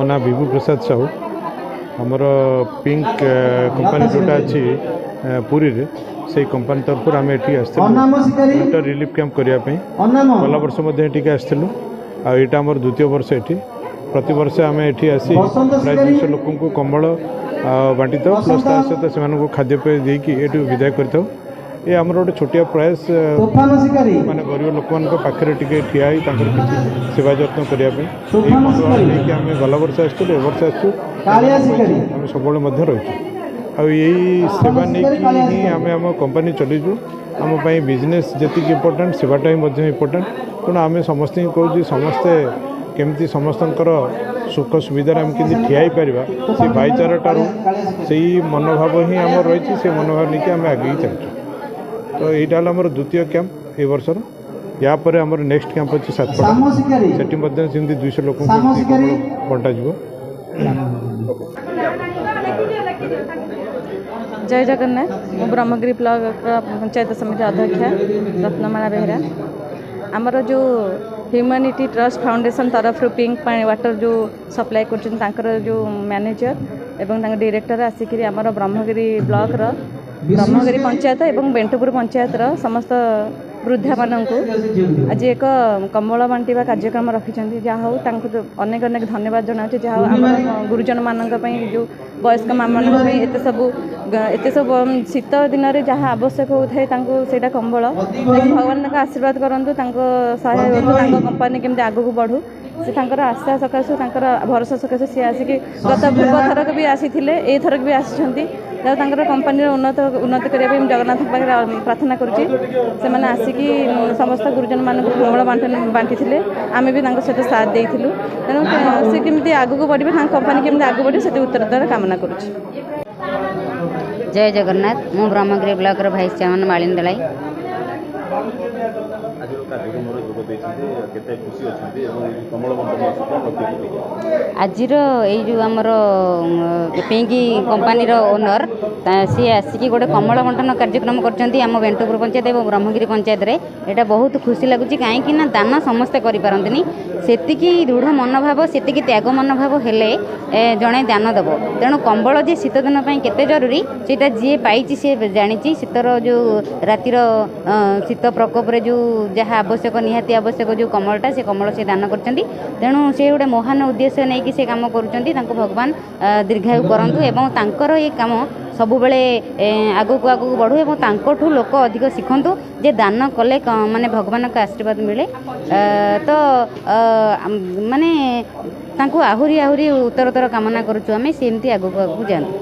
ମୋ ନାଁ ବିଭୁ ପ୍ରସାଦ ସାହୁ। ଆମର ପିଙ୍କ କମ୍ପାନୀ ଯେଉଁଟା ଅଛି ପୁରୀରେ, ସେଇ କମ୍ପାନୀ ତରଫରୁ ଆମେ ଏଠି ଆସିଥିଲୁ ଅନାମ ଶିକାରୀ। ୱିଣ୍ଟର ରିଲିଫ୍ କ୍ୟାମ୍ପ କରିବା ପାଇଁ। ଅନାମ। ଗଲା ବର୍ଷ ମଧ୍ୟ ଏଠିକି ଆସିଥିଲୁ ଆଉ ଏଇଟା ଆମର ଦ୍ୱିତୀୟ ବର୍ଷ ଏଠି। ପ୍ରତିବର୍ଷ ଆମେ ଏଠି ଆସି ବସନ୍ତ ପ୍ରାୟ ଶିକାରୀ। 200 ଲୋକଙ୍କୁ କମ୍ବଳ ବାଣ୍ଟିଥାଉ, ପ୍ଲସ୍ ତା ବସନ୍ତ। ସହିତ ସେମାନଙ୍କୁ ଖାଦ୍ୟପେୟ ଦେଇକି ଏଠୁ ବିଦାୟ କରିଥାଉ। ଏ ଆମର ଗୋଟେ ଛୋଟିଆ ପ୍ରୟାସ, ତୋଫାନ ଶିକାରୀ। ମାନେ ଗରିବ ଲୋକମାନଙ୍କ ପାଖରେ ଟିକେ ଠିଆ ହେଇ ତାଙ୍କର କିଛି ସେବା ଯତ୍ନ କରିବା ପାଇଁ। ଏଇ ତୋଫାନ ମନୋଭାବ ଶିକାରୀ। ନେଇକି ଆମେ ଗଲା ବର୍ଷ ଆସିଥିଲୁ, ଏ ବର୍ଷ ଆସିଛୁ। କାଳିଆ ଶିକାରୀ। ଆମେ ସବୁବେଳେ ମଧ୍ୟ ରହିଛୁ ଆଉ ଏଇ ସେବା ନେଇକି ହିଁ ଆମେ ଆମ କମ୍ପାନୀ ଚଲେଇଛୁ। ଆମ ପାଇଁ ବିଜନେସ୍ ଯେତିକି ଇମ୍ପୋର୍ଟାଣ୍ଟ, ସେବାଟା ହିଁ ମଧ୍ୟ ଇମ୍ପୋର୍ଟାଣ୍ଟ। ତେଣୁ ଆମେ ସମସ୍ତଙ୍କୁ କହୁଛୁ, ସମସ୍ତେ କେମିତି ସମସ୍ତଙ୍କର ସୁଖ ସୁବିଧାରେ ଆମେ କେମିତି ଠିଆ ହେଇପାରିବା, ସେ ଭାଇଚାରାଟାରୁ ସେଇ ମନୋଭାବ ହିଁ ଆମର ରହିଛି। ସେ ମନୋଭାବ ନେଇକି ଆମେ ଆଗେଇ ଚାଲିଛୁ। ତ ଏଇଟା ହେଲା ଆମର ଦ୍ୱିତୀୟ କ୍ୟାମ୍ପ ଏ ବର୍ଷର। ୟା ପରେ ଆମର ନେକ୍ସଟ କ୍ୟାମ୍ପ ଅଛି ସାତପଡ଼ା। ଶାମ ଶିକାରୀ। ସେଠି ମଧ୍ୟ ସେମିତି 200 ଲୋକଙ୍କୁ ଶାମ ଏମିତି ଶିକାରୀ। କମ୍ବଳ ବଣ୍ଟାଯିବ। ଜୟ ଜଗନ୍ନାଥ। ମୁଁ ବ୍ରହ୍ମଗିରି ବ୍ଲକର ପଞ୍ଚାୟତ ସମିତି ଅଧ୍ୟକ୍ଷା ରତ୍ନମାଳା ବେହେରା। ଆମର ଯେଉଁ ହ୍ୟୁମାନିଟି ଟ୍ରଷ୍ଟ ଫାଉଣ୍ଡେସନ୍ ତରଫରୁ ପିଙ୍କ ପାଣି ୱାଟର ଯେଉଁ ସପ୍ଲାଏ କରୁଛନ୍ତି, ତାଙ୍କର ଯେଉଁ ମ୍ୟାନେଜର ଏବଂ ତାଙ୍କ ଡିରେକ୍ଟର ଆସିକିରି ଆମର ବ୍ରହ୍ମଗିରି ବ୍ଲକର ବ୍ରହ୍ମଗିରି ପଞ୍ଚାୟତ ଏବଂ ବେଣ୍ଟୁପୁର ପଞ୍ଚାୟତର ସମସ୍ତ ବୃଦ୍ଧାମାନଙ୍କୁ ଆଜି ଏକ କମ୍ବଳ ବାଣ୍ଟିବା କାର୍ଯ୍ୟକ୍ରମ ରଖିଛନ୍ତି। ଯାହା ହଉ, ତାଙ୍କୁ ତ ଅନେକ ଅନେକ ଧନ୍ୟବାଦ ଜଣାଉଛି। ଯାହା ହଉ, ଆମର ଗୁରୁଜନମାନଙ୍କ ପାଇଁ, ଯେଉଁ ବୟସ୍କ ମାମାନଙ୍କ ପାଇଁ ଏତେ ସବୁ ଶୀତ ଦିନରେ ଯାହା ଆବଶ୍ୟକ ହେଉଥାଏ ତାଙ୍କୁ, ସେଇଟା କମ୍ବଳ। ଭଗବାନ ତାଙ୍କ ଆଶୀର୍ବାଦ କରନ୍ତୁ, ତାଙ୍କ ସହାୟ ହୁଅନ୍ତୁ, ତାଙ୍କ କମ୍ପାନୀ କେମିତି ଆଗକୁ ବଢ଼ୁ। ସେ ତାଙ୍କର ଆଶା ସକାଶୁ, ତାଙ୍କର ଭରସା ସକାଶୁ ସିଏ ଆସିକି ଗତ ପୂର୍ବ ଥରକ ବି ଆସିଥିଲେ, ଏଇଥରକ ବି ଆସିଛନ୍ତି। ଯାହା ତାଙ୍କର କମ୍ପାନୀର ଉନ୍ନତି କରିବା ପାଇଁ ମୁଁ ଜଗନ୍ନାଥଙ୍କ ପାଖରେ ପ୍ରାର୍ଥନା କରୁଛି। ସେମାନେ ଆସିକି ସମସ୍ତ ଗୁରୁଜନମାନଙ୍କୁ କମ୍ବଳ ବାଣ୍ଟିଥିଲେ, ଆମେ ବି ତାଙ୍କ ସହିତ ସାଥ ଦେଇଥିଲୁ। ତେଣୁ ସେ କେମିତି ଆଗକୁ ବଢ଼ିବେ, ତାଙ୍କ କମ୍ପାନୀ କେମିତି ଆଗକୁ ବଢ଼ିବେ, ସେଠି ଉତ୍ତରୋତ୍ତର କାମନା କରୁଛି। ଜୟ ଜଗନ୍ନାଥ। ମୁଁ ବ୍ରହ୍ମଗିରି ବ୍ଲକର ଭାଇସ୍ ଚେୟାରମ୍ୟାନ୍ ମାଳିନୀ ଦଳାଇ। ଆଜିର କାର୍ଯ୍ୟକ୍ରମରେ ଯୋଗ ଦେଇଛନ୍ତି, କେତେ ଖୁସି ଅଛନ୍ତି ଏବଂ ଏଇ ଯୋଉ କମ୍ବଳ ବଣ୍ଟନ ଅଛି, କ'ଣ ଲକ୍ଷ୍ୟକୁ ନେଇକି? ଆଜିର ଏଇ ଯେଉଁ ଆମର ପିଙ୍କ କମ୍ପାନୀର ଓନର୍, ସିଏ ଆସିକି ଗୋଟେ କମ୍ବଳ ବଣ୍ଟନ କାର୍ଯ୍ୟକ୍ରମ କରିଛନ୍ତି ଆମ ବେଣ୍ଟୁପୁର ପଞ୍ଚାୟତ ଏବଂ ବ୍ରହ୍ମଗିରି ପଞ୍ଚାୟତରେ। ଏଇଟା ବହୁତ ଖୁସି ଲାଗୁଛି, କାହିଁକି ନା ଦାନ ସମସ୍ତେ କରିପାରନ୍ତିନି। ସେତିକି ଦୃଢ଼ ମନୋଭାବ, ସେତିକି ତ୍ୟାଗ ମନୋଭାବ ହେଲେ ଜଣେ ଦାନ ଦେବ। ତେଣୁ କମ୍ବଳ ଯେ ଶୀତ ଦିନ ପାଇଁ କେତେ ଜରୁରୀ, ସେଇଟା ଯିଏ ପାଇଛି ସିଏ ଜାଣିଛି। ଶୀତର ଯେଉଁ ରାତିର ଶୀତ ପ୍ରକୋପରେ ଯେଉଁ ଯାହା ଆବଶ୍ୟକ, ନିହାତି ଆବଶ୍ୟକ ଯେଉଁ କମ୍ବଳଟା, ସେ କମ୍ବଳ ସେ ଦାନ କରିଛନ୍ତି। ତେଣୁ ସେ ଗୋଟେ ମହାନ ଉଦ୍ଦେଶ୍ୟ ନେଇକି ସେ କାମ କରୁଛନ୍ତି। ତାଙ୍କୁ ଭଗବାନ ଦୀର୍ଘାୟୁ କରନ୍ତୁ ଏବଂ ତାଙ୍କର ଏ କାମ ସବୁବେଳେ ଆଗକୁ ଆଗକୁ ବଢ଼ୁ ଏବଂ ତାଙ୍କଠୁ ଲୋକ ଅଧିକ ଶିଖନ୍ତୁ ଯେ ଦାନ କଲେ ମାନେ ଭଗବାନଙ୍କ ଆଶୀର୍ବାଦ ମିଳେ। ତ ମାନେ ତାଙ୍କୁ ଆହୁରି ଆହୁରି ଉତ୍ତରୋତ୍ତର କାମନା କରୁଛୁ ଆମେ, ସେମିତି ଆଗକୁ ଆଗକୁ ଯାଆନ୍ତୁ।